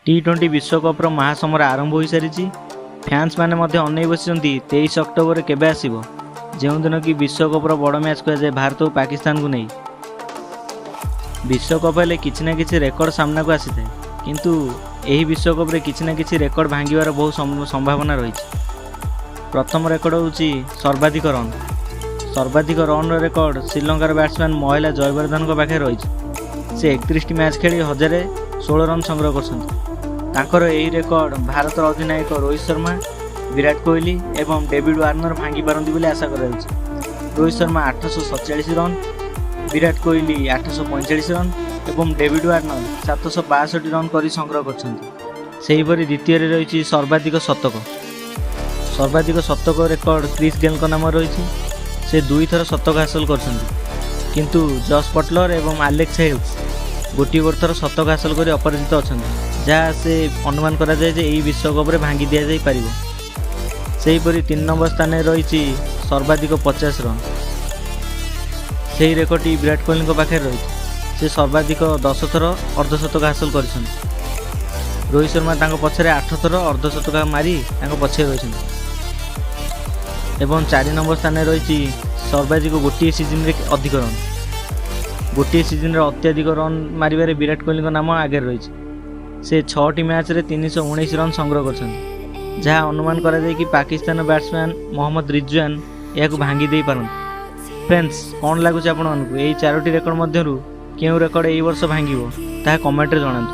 ଟି-20 ବିଶ୍ୱକପ୍ର ମହାସମର ଆରମ୍ଭ ହୋଇସାରିଛି। ଫ୍ୟାନ୍ସ ମାନେ ମଧ୍ୟ ଅନେଇ ବସିଛନ୍ତି 23 ଅକ୍ଟୋବରରେ କେବେ ଆସିବ, ଯେଉଁଦିନ କି ବିଶ୍ୱକପ୍ର ବଡ଼ ମ୍ୟାଚ୍ କୁହାଯାଏ ଭାରତ ଓ ପାକିସ୍ତାନକୁ ନେଇ। ବିଶ୍ୱକପ୍ ହେଲେ କିଛି ନା କିଛି ରେକର୍ଡ ସାମ୍ନାକୁ ଆସିଥାଏ, କିନ୍ତୁ ଏହି ବିଶ୍ୱକପ୍ରେ କିଛି ନା କିଛି ରେକର୍ଡ ଭାଙ୍ଗିବାର ବହୁ ସମ୍ଭାବନା ରହିଛି। ପ୍ରଥମ ରେକର୍ଡ ହେଉଛି ସର୍ବାଧିକ ରନ୍। ସର୍ବାଧିକ ରନ୍ର ରେକର୍ଡ ଶ୍ରୀଲଙ୍କାର ବ୍ୟାଟ୍ସମ୍ୟାନ୍ ମହେଲା ଜୟବର୍ଦ୍ଧନଙ୍କ ପାଖରେ ରହିଛି। ସେ 31ଟି ମ୍ୟାଚ୍ ଖେଳି 1016 ରନ୍ ସଂଗ୍ରହ କରିଛନ୍ତି। ତାଙ୍କର ଏହି ରେକର୍ଡ ଭାରତର ଅଧିନାୟକ ରୋହିତ ଶର୍ମା, ବିରାଟ କୋହଲି ଏବଂ ଡେଭିଡ୍ ୱାର୍ଣ୍ଣର ଭାଙ୍ଗି ପାରନ୍ତି ବୋଲି ଆଶା କରାଯାଉଛି। ରୋହିତ ଶର୍ମା 847 ରନ୍, ବିରାଟ କୋହଲି 845 ରନ୍ ଏବଂ ଡେଭିଡ୍ ୱାର୍ଣ୍ଣର 762 ରନ୍ କରି ସଂଗ୍ରହ କରିଛନ୍ତି। ସେହିପରି ଦ୍ୱିତୀୟରେ ରହିଛି ସର୍ବାଧିକ ଶତକ। ସର୍ବାଧିକ ଶତକ ରେକର୍ଡ କ୍ରିସ୍ ଗେଲ୍ଙ୍କ ନାମରେ ରହିଛି। ସେ ଦୁଇଥର ଶତକ ହାସଲ କରିଛନ୍ତି, କିନ୍ତୁ ଜସ୍ ବଟଲର ଏବଂ ଆଲେକ୍ସ ହେଲ୍ସ ଗୋଟିଏ ଗୋଟେ ଥର ଶତକ ହାସଲ କରି ଅପରାଜିତ ଅଛନ୍ତି, ଯାହା ସେ ଅନୁମାନ କରାଯାଏ ଯେ ଏହି ବିଶ୍ୱକପ୍ରେ ଭାଙ୍ଗି ଦିଆଯାଇପାରିବ। ସେହିପରି ତିନି ନମ୍ବର ସ୍ଥାନରେ ରହିଛି ସର୍ବାଧିକ 50 ରନ୍। ସେହି ରେକର୍ଡଟି ବିରାଟ କୋହଲିଙ୍କ ପାଖରେ ରହିଛି। ସେ ସର୍ବାଧିକ 10 ଥର ଅର୍ଦ୍ଧଶତକ ହାସଲ କରିଛନ୍ତି। ରୋହିତ ଶର୍ମା ତାଙ୍କ ପଛରେ 8 ଥର ଅର୍ଦ୍ଧଶତକ ମାରି ତାଙ୍କ ପଛରେ ରହିଛନ୍ତି। ଏବଂ ଚାରି ନମ୍ବର ସ୍ଥାନରେ ରହିଛି ସର୍ବାଧିକ ଗୋଟିଏ ସିଜନରେ ଅଧିକ ରନ୍। ଗୋଟିଏ ସିଜନରେ ଅତ୍ୟଧିକ ରନ୍ ମାରିବାରେ ବିରାଟ କୋହଲିଙ୍କ ନାମ ଆଗରେ ରହିଛି। ସେ ଛଅଟି ମ୍ୟାଚ୍ରେ 319 ରନ୍ ସଂଗ୍ରହ କରିଛନ୍ତି, ଯାହା ଅନୁମାନ କରାଯାଏ କି ପାକିସ୍ତାନ ବ୍ୟାଟ୍ସମ୍ୟାନ୍ ମହମ୍ମଦ ରିଜୱାନ ଏହାକୁ ଭାଙ୍ଗି ଦେଇପାରନ୍ତି। ଫ୍ରେଣ୍ଡସ୍, କ'ଣ ଲାଗୁଛି ଆପଣମାନଙ୍କୁ? ଏହି ଚାରୋଟି ରେକର୍ଡ ମଧ୍ୟରୁ କେଉଁ ରେକର୍ଡ ଏହି ବର୍ଷ ଭାଙ୍ଗିବ, ତାହା କମେଣ୍ଟରେ ଜଣାନ୍ତୁ।